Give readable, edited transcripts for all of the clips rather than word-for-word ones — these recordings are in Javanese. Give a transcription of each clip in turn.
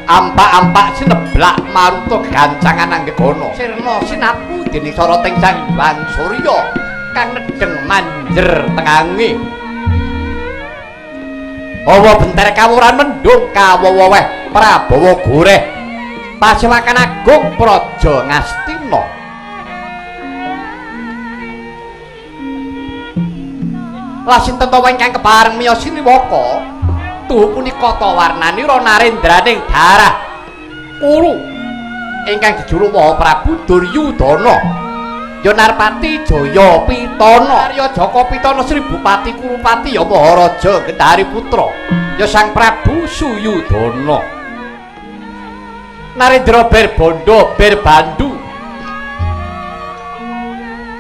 Ampak-ampak sineblak maruta gancangan anggegana sirna sinapu dening soroting Sang Hyang Surya kang nedheng manjer tengange. Hawa benter kawuran mendung kawowoweh Prabawa goreh pasewakan agung Praja Ngastina. Lah sinten to ingkang kepareng miyos siniwaka tuhu punika ta warnanira narendraning darah Kuru ingkang jejuluk Maha Prabu Duryudana ya Narpati Jaya Pitana Arya Jaka Pitana Sri Bupati Kurupati ya Maharaja Gendari Putra ya Sang Prabu Suyudana Narendra Berbondo Berbandu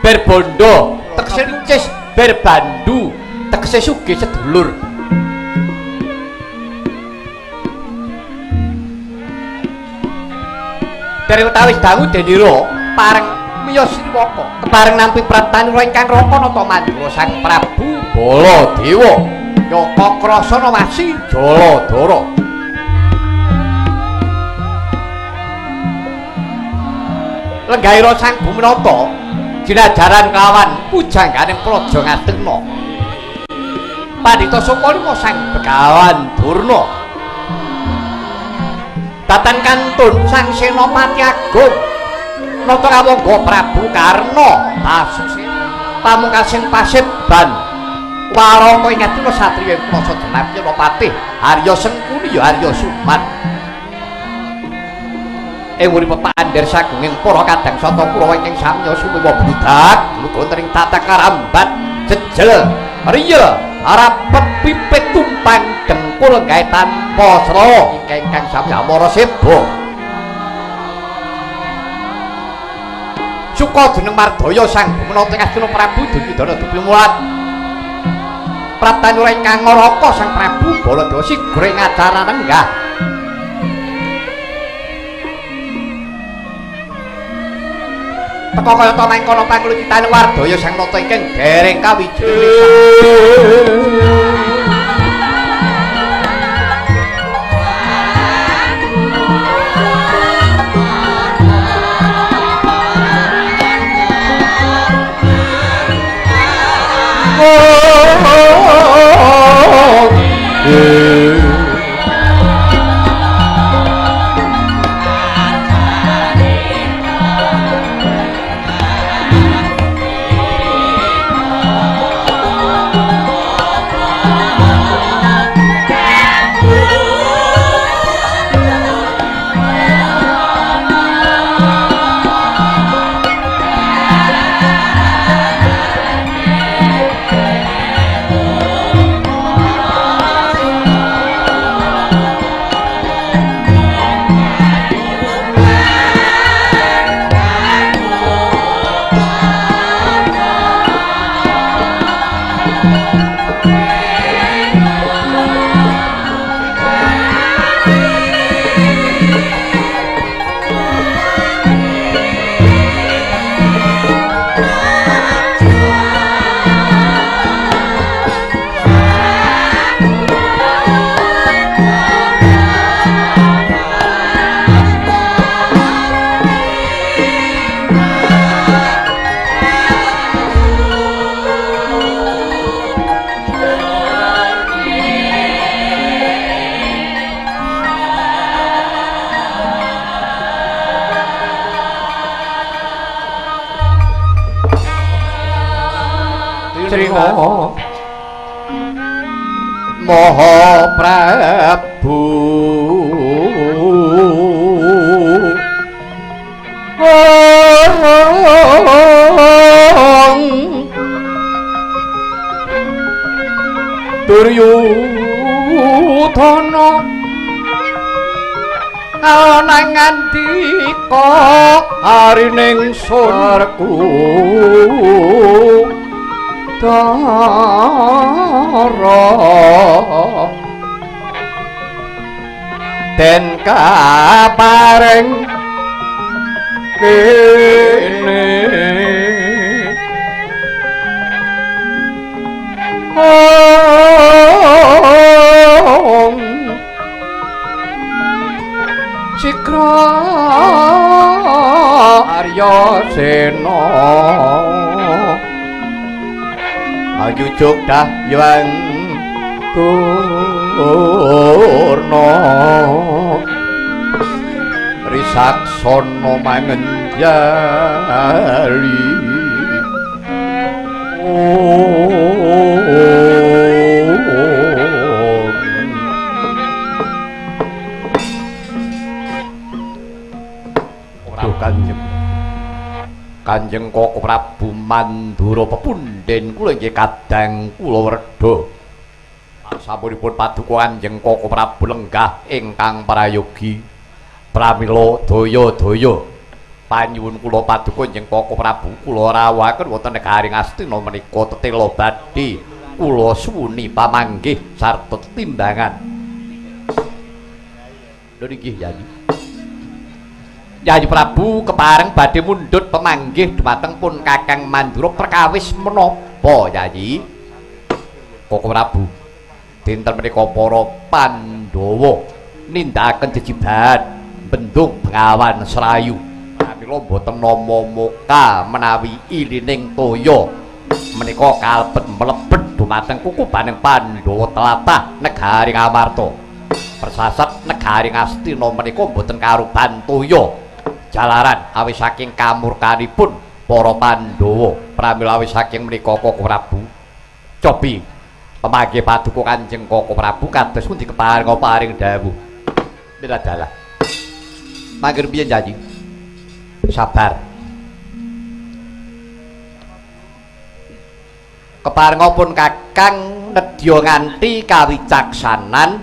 Berbondo tegese ricis Berbandu tegese sugih sedulur. Dari utawis dangu denira pareng miyos sriwaka kepareng nampi praptanira ingkang raka nata mandura Sang Prabu Baladewa Yaka Krasana Wasi Jaladara. Lenggahira Sang Buminata jinajaran kelawan pujangganing Praja Ngastina Pandhita Sukalima Sang Begawan Durna datan kantun Sang Senopati Agung nata kawangga Prabu Karna Basusena pamungkasing paseban Waraka ing Ngastina satriya Prasa Jenap Yanapatih Arya Sengkuni ya Arya Suman ing urip pandher sagunging para kadang sata Kurawa ingkang samya sumiwa budak lugon ring tata karambat jejel riyel rapet pipit tumpang dengkul gawe tanpa sela ingkang samya amara seba suka jeneng Mardaya Sang Bumenata Ngastina Prabu Duryudana dupi mulat praptanura ingkang ngaraka Sang Prabu Baladewa sigra ing acara nenggah. Teka kaya ta mangkono panglucitane Wardaya Sang Nata ingkang dereng kawijining Ngastina Maha Prabu Duryudana ana ngandika arining surku dara den kapareng kene Cikra Arya Sena Ayujuk dahyang Durna Risaksana mangenjali Kanjeng Kanjeng Koko Prabu Mandura pepunden kula inggih kadang kula werda. Sasampunipun paduka Kanjeng Koko Prabu lenggah ingkang prayogi pramila daya-daya panyuwun kula paduka Kanjeng Koko Prabu kula rawuhaken wonten negari Ngastina menika tetela badhe kula suwuni pamanggih sarta tetimbangan. Lho nggih Yayi. Yayi Prabu kepareng badhe mundhut pemanggih dumateng pun Kakang Mandura perkawis menapa Yayi? Koko Prabu dinten menika para Pandhawa nindakaken jejibahan bendung Bengawan Serayu. Pramila boten nama muka menawi ilining toya menika kalebet mlebet dumateng kukubaning Pandhawa tlatah negari Ngamarta. Persasat negari Ngastina menika boten karuban toya. Jalaran awis saking kamurkanipun para Pandhawa. Pramila awis saking menika Koko Prabu cobi pemanggih paduka Kanjeng Koko Prabu kados pundi keparenga paring dawuh. Miladalah. Mangger piye Yayi? Sabar. Keparenga pun Kakang nedya nganti kawicaksanan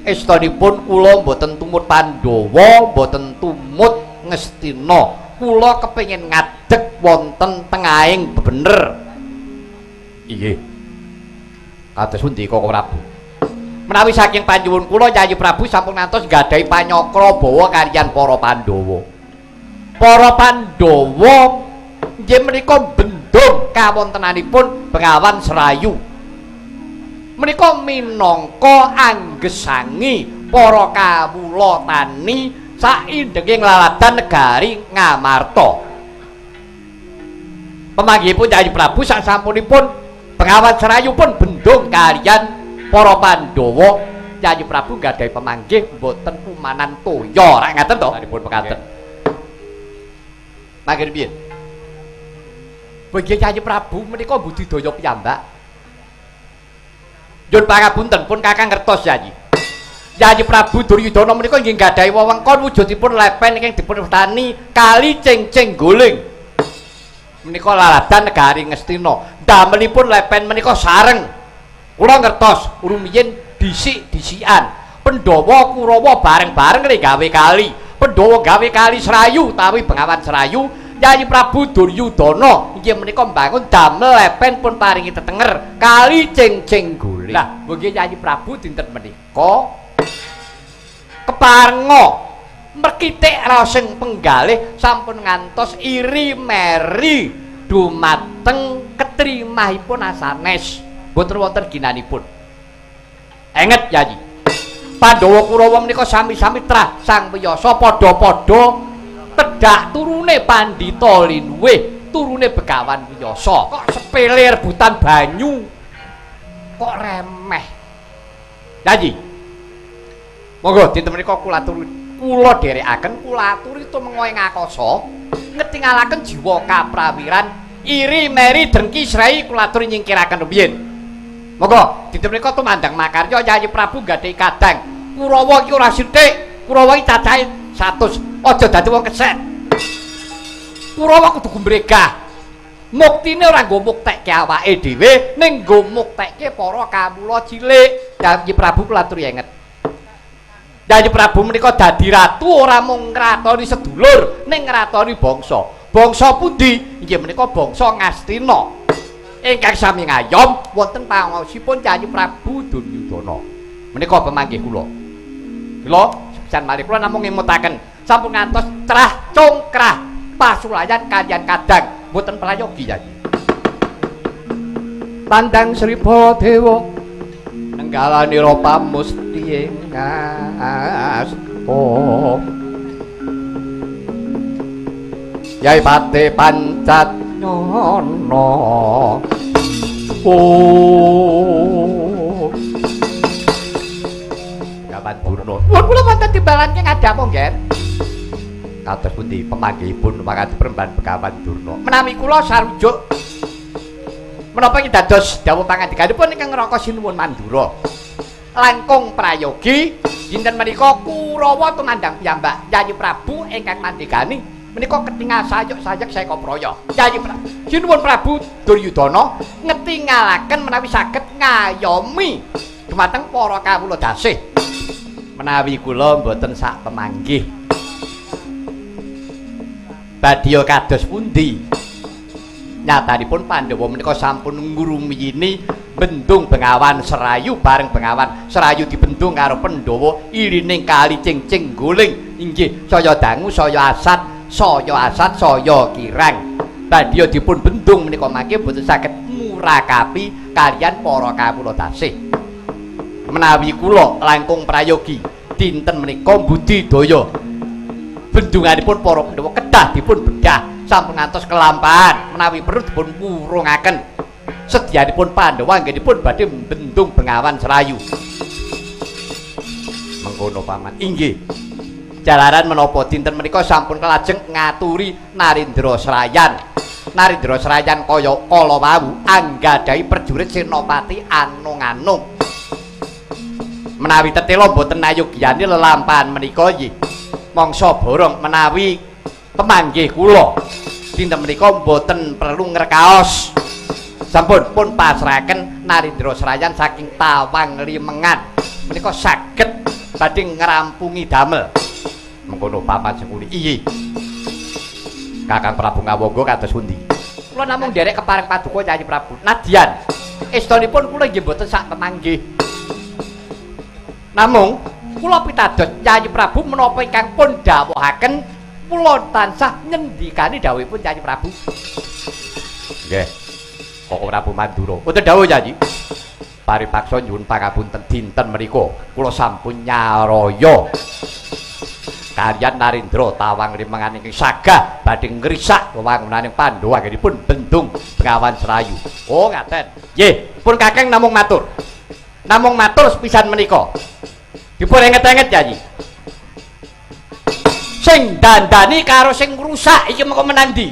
estunipun kula mboten tumut Pandhawa, mboten tumut Ngastina. Kula kepengin ngadeg wonten tengahing bebener. Inggih. Kados pundi Koko Prabu? Menawi saking panyuwun kula Yayi Prabu sampun ngantos nggadahi panyakra bawa kaliyan para Pandhawa. Para Pandhawa nggih menika bendung kawontenanipun Bengawan Serayu. Menika minangka anggesangi para kawula tani saindenging laladan negari Ngamarta. Pemanggihipun Yayi Prabu sasampunipun Bengawan Serayu pun bendung kaliyan para Pandhawa, Yayi Prabu nggadahi pemanggih mboten kumanan toya. Rak ngaten to? Dipun pekaten. Mangger piye? Bagi Yayi Prabu menika budidaya piyambak. Nyuwun pangapunten pun Kakang ngertos Yayi. Yayi Prabu Duryudana menika nggih nggadahi wewengkon wujudipun lepen ingkang dipun wastani Kali Cengceng Guling. Menika laladan negari Ngastina. Damelipun lepen menika sareng. Kula ngertos rumiyin disik-disikan. Pandhawa Kurawa bareng-bareng gawe kali. Pandhawa gawe kali Serayu utawi Bengawan Serayu. Yayi Prabu Duryudana inggih menika mbangun damel lepen pun paringi tetenger Kali Cengceng Guling. Lah, nggih Yayi Prabu dinten menika keparenga merkitik raosing penggalih sampun ngantos iri meri dumateng ketrimahipun asanes. Mboten wonten ginanipun. Enget Yayi. Pandhawa Kurawa menika sami-sami trah sang wiyasa padha-padha tedhak turune pandhita linuwih, turune Begawan Wiyasa. Kok sepele rebutan banyu? Kok remeh. Yayi. Monggo dinten menika kula aturi, kula dherekaken kula aturi tumenga ing akasa ngetingalaken jiwa kaprawiran Iri meri drengki srei kula atur nyingkiraken rumiyin. Monggo dinten menika tumandang makarya Yayi Prabu nggadahi kadang. Kurawa iki ora sithik, Kurawa iki cacahe 100. Aja dadi wong keset. Kurawa kudu gumregah. Muktine ora nggo muktekke awake dhewe, ning nggo muktekke para kawula cilik. Yayi Prabu kula aturi enget. Yayi Prabu menika dadi ratu ora mung ngratoni sedulur, ning ngratoni bangsa. Bangsa pundi? Inggih menika bangsa Ngastina. Ingkang sami ngayom wonten pangaosipun Yayi Prabu Duryudana. Menika pemanggih kula. Kula sepisan malih kula namung ngemutaken sampun ngantos crah congkrah pasulayan kaliyan kadang mboten prayogi Yayi. Tandang Sri Baladewa nenggalanira pamusti ing asta. Yai Pate Pancat Nyono. Oh. Gawan Durna. Pun kula wonten timbalan ki ngadhapo, Nggih. Kados pundi pemanggihipun Wangati Premban Begawan Durna. Menawi kula sarujuk menapa iki dados dawuh pangandikanipun ingkang ngraka sinuwun Mandura. Langkung prayogi dinten menika Kurawa tumandang piyambak Yayi Prabu ingkang mandegani menika ketingal sayuk-sayuk saeka praya. Yayi Prabu sinuwun Prabu Duryudana ngetingalaken menawi saged ngayomi dumateng para kawula dasih. Menawi kula mboten sak pemanggih. Badya kados pundi? Nyatanipun Pandhawa menika sampun ngrumiyini bendung Bengawan Serayu bareng Bengawan Serayu dibendung karo Pandhawa ilining kali cing-cing guling inggih saya dangu saya asat saya kirang. Badya dipun bendung menika mangke boten saged murakapi kaliyan para kawula tasih. Menawi kula langkung prayogi dinten menika budidaya bendunganipun para Pandhawa kedah dipun bedah sampun ngantos kelampahan menawi perlu dipun wurungaken. Sedyanipun Pandhawa anggenipun badhe bendung Bengawan Serayu. Mengkono paman. Inggih. Jalaran menapa dinten menika sampun kelajeng ngaturi Narendra Serayan. Narendra Serayan kaya kala wau anggadhahi prajurit senopati anung-anung. Menawi tetela mboten nayogyani lelampahan menika nggih mangsa borong menawi pemanggih kula dinten menika mboten perlu ngrekaos. Sampun pun pasrahaken Narendra Serayan saking Tawang Limengan menika saged badhe ngrampungi damel. Mengkono paman Sengkuni. Iya. Kakang Prabu Ngawangga kados pundi? Kula namung nderek kepareng paduka Yayi Prabu. Nadyan estonipun kula nggih mboten sak pemanggih. Namung kula pitados Yayi Prabu menapa ingkang pun dawuhaken kula tansah nyendikani dawuhipun Yayi Prabu. Nggih. Koko Prabu Mandura. Wonten dawuh Yayi. Paripaksa nyuwun pangapunten dinten menika kula sampun nyaraya kaliyan Narendra Tawang Limengan ingkang sagah badhe ngrisak wewangunaning Pandhawa anggenipun bendung Bengawan Serayu. Oh ngaten. Nggih, pun kakang namung matur. Namung matur sepisan menika. Dipun enget-enget Yayi. Sing dandani karo sing ngrusak iki mengko menang ndi?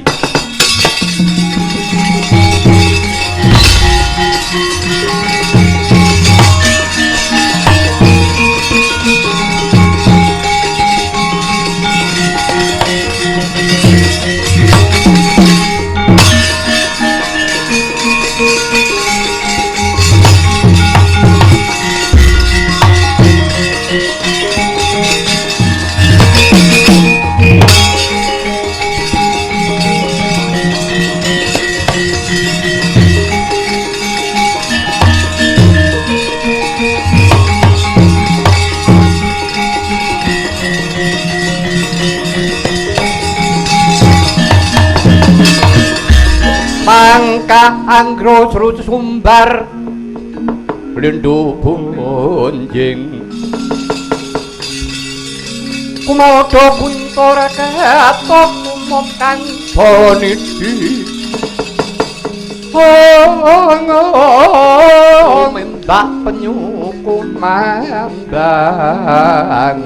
Mangka anggro sru sumbar lindu bunjing kumalda kuntora katon umum kang bonidi mendak penyukumambang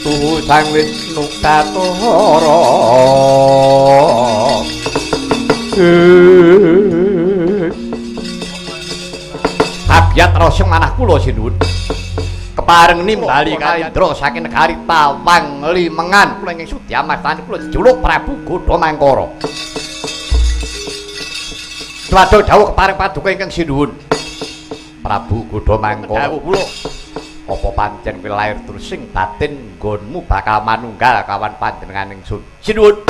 Tuhu Sang Wisnu Kathara. Abiyat rasa manah kula sinuwun. Kepareng nimbali Kalendra saking negari Tawang Limengan kula ingkang sudi amastani kula jejuluk Prabu Godha Mangkara. Tuladha dawuh kepareng paduka ingkang sinuwun. Prabu Godha Mangkara. Dawuh kula. Apa pancen kowe lair trusing batin nggonmu bakal manunggal kawan panjenengan ingsun. Sinuwun.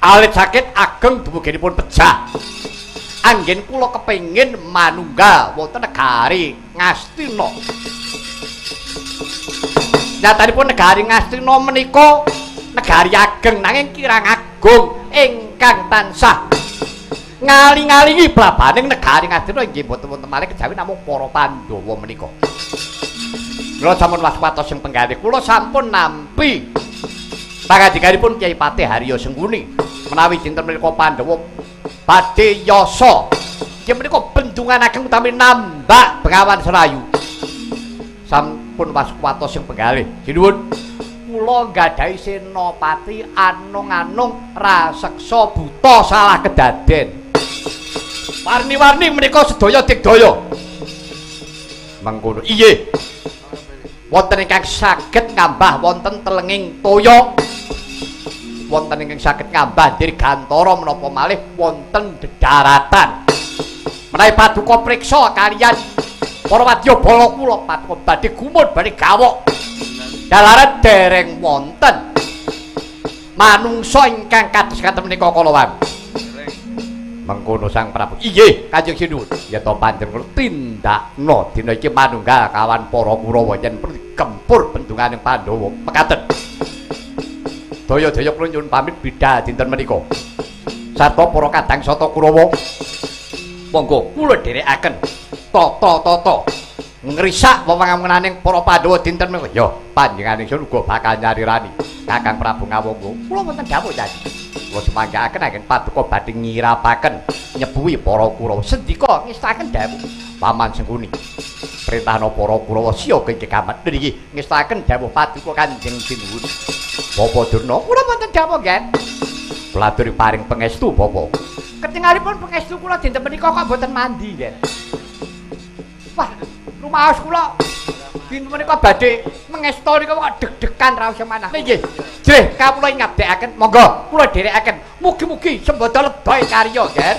Alit sakit ageng dumuginipun pejah. Anggen kula kepengin manunggal wonten negari Ngastina. Nyatanipun negari Ngastina menika negari ageng nanging kirang agung ingkang tansah ngaling-alingi blabaning negari Ngastina inggih boten wonten malih kejawi namung para Pandhawa menika. Kula sampun waspados sing penggalih kula sampun nampi pangandikanipun Kyai Patih Harya Sengkuni menawi dinten menika Pandhawa badhe yasa inggih menika bendungan ageng utawi nambak Bengawan Serayu. Sampun waspados sing penggalih. Sinuwun kula nggadahi senopati anung-anung raseksa buta salah kedaden. Warni-warni menika sedaya digdaya. Mengkono. Inggih. Wonten ingkang saged ngambah wonten telenging toya. Wonten ingkang saged ngambah dirgantara menapa malih wonten dedaratan. Menawi paduka priksa kaliyan para wadya bala kula paduka badhe gumun badhe gawok. Dalaran dereng wonten manungsa ingkang kados ngaten menika kala wau. Mengkono Sang Prabu. Inggih, Kanjeng Sinuwun. Yen to panjenengan tindakna dina iki manunggal kawan para Kurawa yen perlu gempur bendunganing Pandhawa. Mekaten. Daya-daya kula nyuwun pamit bidal dinten menika. Sarta para kadang sata Kurawa. Monggo kula dherekaken tata-tata ngrisak wewenganing para Pandhawa dinten menika. Ya, panjenengan ingsun uga bakal nyarirani Kakang Prabu Ngawangga. Kula wonten dawuh tadi. Kula sumanggaaken anggen paduka badhe ngirapaken nyepuhi para Kurawa. Sendika ngestaken dawuh Paman Sengkuni. Perintahna para Kurawa siyaga iki kamet niki ngestaken dawuh paduka Kanjeng Sinuwun. Bapak Durna, kula wonten dawuh nggih. Kula aturi paring pangestu Bapak. Ketingalipun pangestu kula dinten menika kok mboten mandi nggih. Wah, rumaos kula dinten menika badhe mengesta nika kok deg-degan raos manah. Nggih. Jrih kawula ngabdekaken, monggo kula dherekaken. Mugi-mugi sembada lebay karya, Ger.